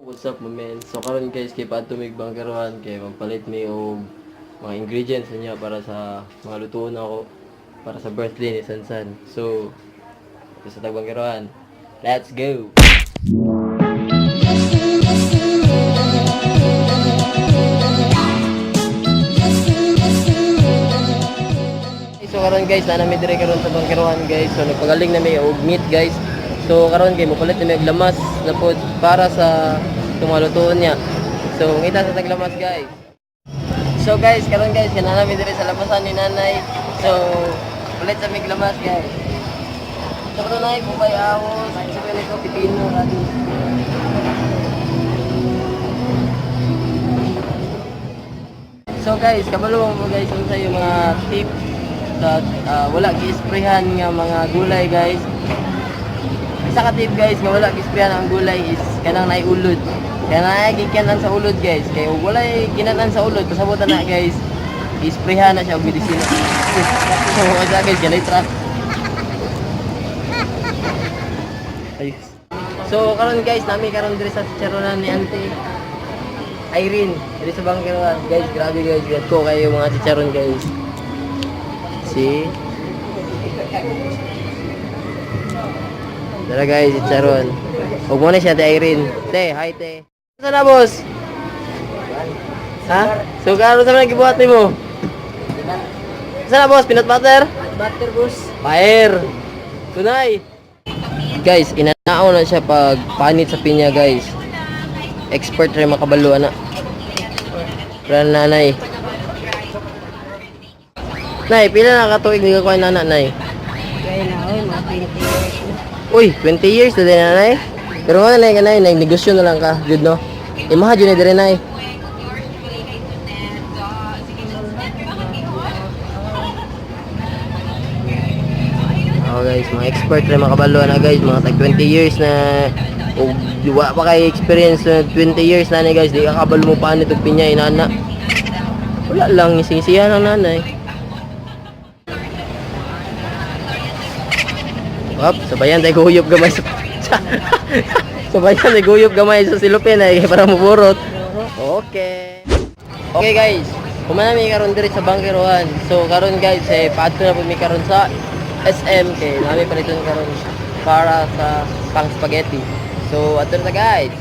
What's up, my man? So karon guys, kay paadto mig bangkerohan kay magpalit mi og mga ingredients niya para sa mga lutuon ako para sa birthday ni Sansan. So, sa tag bangkerohan. Let's go. So karon guys, naa mi diri karon sa bangkerohan, guys. So nagpagaling na mi og meat, guys. So karon kay mopalit na mi og lamas na pod para sa tumalutuon niya. So ngita sa taglamas, guys. So guys, karon guys, kana nami diri sa labasan ni nanay. So palit sa mig lamas, guys. So karon nay bubay ahos, sa ganito pipino radi. So guys, kabalo mo guys unsa yung mga tip sa wala gi-sprayhan nga mga gulay, guys. Isa ka tip, guys, nga wala gi-sprayhan ang gulay is kanang naay ulod. Kaya naay gikanan sa ulod, guys. Kay ug walay ginanan sa ulod, pasabotan na, guys. I-sprayhan na siya og medisina. So mga guys, ganay trust. Ayos. So karon guys, nami karon diri sa chicharonan ni Auntie Irene, diri sa Bangkerohan. Guys, grabe guys, gat ko kayo mga chicharon, guys. See? Tara guys, chicharon. Huwag muna siya, Ate Irene. Te, hi te. Saan na, boss? Ha? So, karon sa mga gibuhat nimo? Saan na, boss? Peanut butter? Butter, boss. Fire! Tunay! Guys, inanao na siya pag panit sa pinya, guys. Expert rin makabalo, ana. Pero nanay. Nay, pila na katuig ni kakuha nana, nay? Kaya na, oy, mga 20 years. Uy, 20 years na din, nanay. Pero nga nanay, nanay, nagnegosyo na lang ka. Good, no? Imaha dyan na dire, nay. Oh guys, mga expert rin makabalo na guys, mga tag 20 years na o wa pa kay experience na 20 years na ni guys, di ka kabalo mo paano itong pinya inana. Wala lang, isingsihan ang nanay. Op, sabayan tayo guyop gamay sa sabayan tayo guyop gamay sa silupin ay para maburot. Okay. Okay guys, kumana mi karon diri sa Bangkerohan. So karon guys, eh paadto na po mi karon sa SM kay nami paliton karon para sa pang spaghetti. So adto na ta, guys.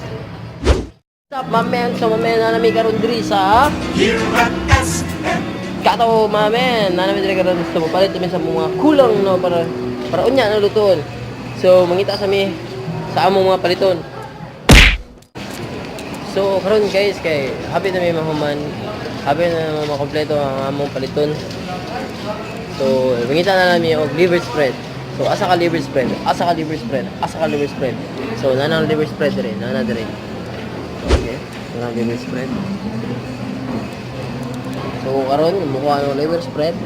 What's up, my man? So my man, naa mi karon diri sa Here at SM. Kato, my man, naa mi diri karon sa palit mi sa mga kulang no para para unya na lutuon. So mangita sa mi sa among mga paliton. So karon guys kay happy na mi mahuman. Happy na makompleto ang among paliton. So mangita na nami og liver spread. So asa ka liver spread? Asa ka liver spread? Asa ka liver spread? So nana ang liver spread diri, nana diri. Okay, nana ang liver spread. So karon mukha ang liver spread.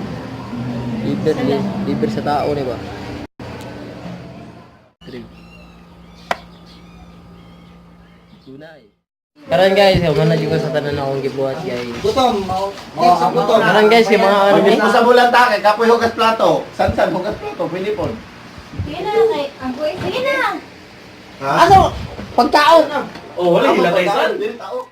Liver liver sa tao ni ba? Trip. Tunay. Karon guys, man na jud ko sa tanan akong gibuhat, guys. Gutom. Mga gutom. Karon guys, kay mga ano ni? Pag sa bulan ta kay kapoy hugas plato. San-san hugas plato Pilipon. Sige na, kay ang buhay. Sige na. Ha? Ano? Pagkaon. Oh, wala hilatay san. Dili tao.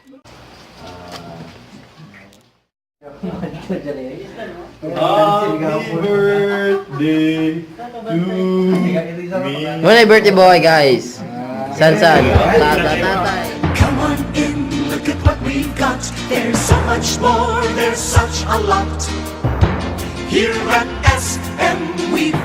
Happy birthday to me. Muna birthday boy, guys. San san. Tata tatay. Come on in, look at what we've got. There's so much more, there's such a lot. Here at SM, we've